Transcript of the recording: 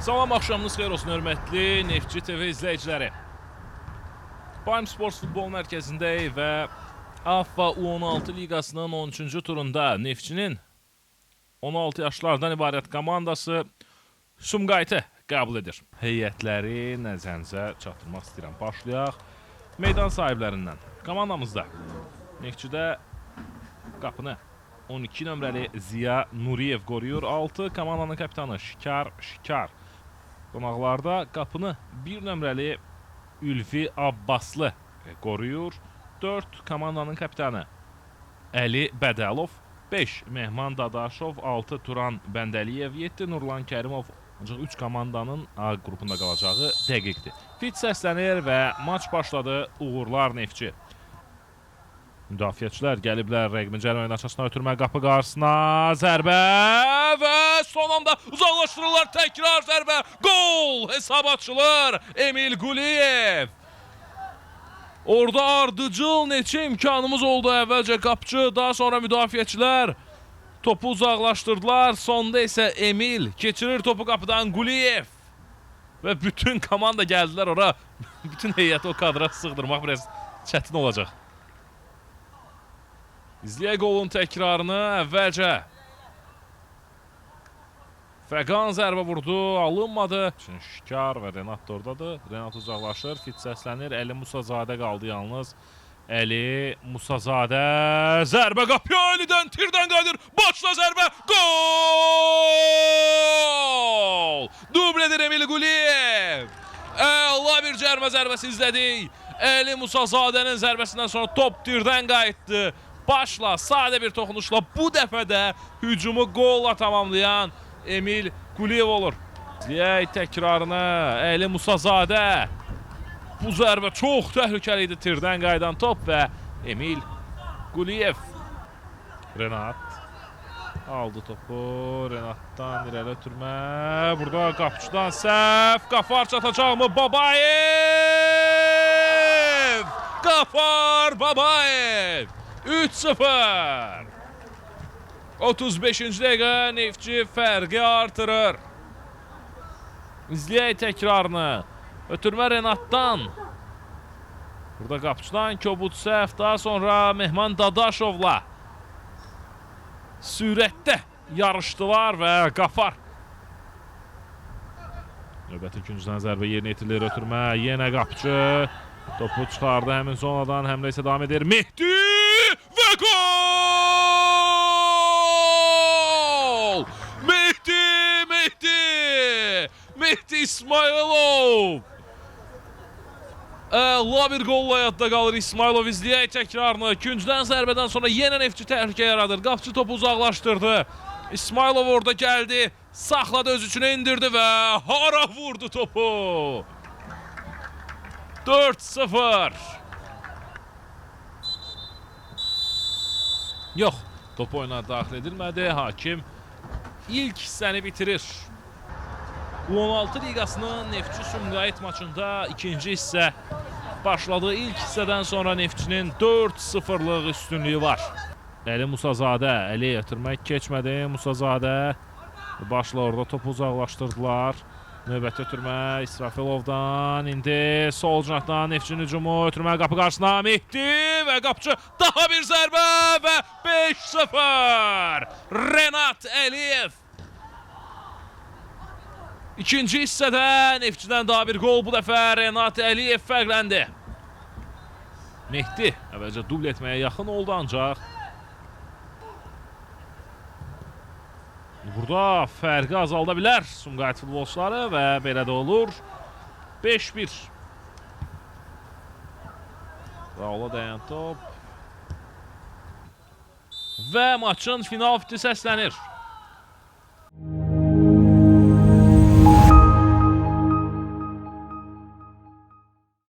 Salam, axşamınız xeyir olsun, hörmətli Neftçi TV izləyiciləri. Prime Sports Futbol Mərkəzindəyik və AFFA U16 Liqasının 13-cü turunda Neftçinin 16 yaşlardan ibarət komandası Sumqayıtı qəbul edir. Heyətləri nəzərinizə çatdırmaq istəyirəm. Başlayaq meydan sahiblərindən. Komandamızda Neftçidə qapını 12 nömrəli Ziya Nuriyev qoruyur. 6 komandanın kapitanı Şikar Şikar. Qonaqlarda qapını 1 nömrəli Ülvi Abbaslı qoruyur. 4 komandanın kapitanı Əli Bədəlov, 5 Mehman Dadaşov, 6 Turan Bəndəliyev, 7 Nurlan Kərimov. Ancaq 3 komandanın A qrupunda qalacağı dəqiqdir. Fit səslənir və maç başladı. Uğurlar Neftçi. Müdafiəçilər gəliblər rəqibin cərimə meydançasına, ötürmə qapı qarşısına, zərbə və son anda uzaqlaşdırırlar, təkrar zərbə, gol, hesab açılır Emil Quliyev. Orada ardıcıl neçə imkanımız oldu, əvvəlcə qapıcı, daha sonra müdafiəçilər topu uzaqlaşdırdılar. Sonda isə Emil keçirir topu qapıdan Quliyev. Və bütün komanda gəldilər ora. Bütün heyəti o kadra sığdırmaq biraz çətin olacaq. İzləyək qolun təkrarını. Əvvəlcə Fəqan zərbə vurdu, alınmadı. Şimdi Şikar və Renat da oradadır. Renat uzaqlaşır, fit səslənir. Əli Musazadə qaldı yalnız. Əli Musazadə zərbə qapıya, Əlidən, tirdən qayıdır. Başla zərbə, gol! Dubl edir Emil Quliyev. Əla bir cərmə zərbəsi izlədik. Əli Musazadənin zərbəsindən sonra top tirdən qayıtdı. Başla, sadə bir toxunuşla bu dəfə də hücumu qolla tamamlayan Emil Quliyev olur. İzləyək təkrarını. Əli Musazadə. Bu zərbə çox təhlükəli idi. Tirdən qayıdan top və Emil Quliyev. Renat aldı topu. Renatdan irəli ötürmə. Burada qapıcıdan səhv. Qafar çatacaqmı? Babayev! Qafar Babayev! 3-0. 35-ci dəqiqə Neftçi fərqi artırır. İzləyək təkrarını. Ötürmə Renatdan. Burada qapıcıdan kobud səhv. Daha sonra Mehman Dadaşovla sürətdə yarışdılar və Qafar. Növbəti küncdən zərbə yerinə yetirilir. Ötürmə yenə qapıcı. Topu çıxardı həmin zonadan. Həmlə isə davam edir. Mehdi və gol! Mehdi, Mehdi! Mehdi İsmayılov! Əla bir qolla yadda qalır İsmayılov. İzləyək təkrarını. Küncdən zərbədən sonra yenə Neftçi təhlükə yaradır. Qapıcı topu uzaqlaşdırdı. İsmayılov orada gəldi. Saxladı, öz üçün endirdi və hara vurdu topu? 4-0. Yox, top oyuna daxil edilmədi. Hakim ilk hissəni bitirir. U16 Liqasının Neftçi Sumqayıt maçında ikinci hissə başladı. İlk hissədən sonra Neftçinin 4-0-lıq üstünlüyü var. Əli Musazadə, Əli ötürmək keçmədi. Musazadə başla orada topu uzaqlaşdırdılar. Növbəti ötürmə İsrafilovdan, indi sol cinahdan Neftçinin hücumu, ötürmə qapı qarşısına Mehdi və qapıcı daha bir zərbə və 5-0. Renat Əliyev. İkinci hissədə Neftçidən daha bir qol, bu dəfə Renat Əliyev fərqləndi. Mehdi əvvəlcə dubl etməyə yaxın oldu, ancaq burada fərqi azalda bilər Sumqayıt futbolçuları və belə də olur. 5-1. Raula dəyən top. Və maçın final fiti səslənir.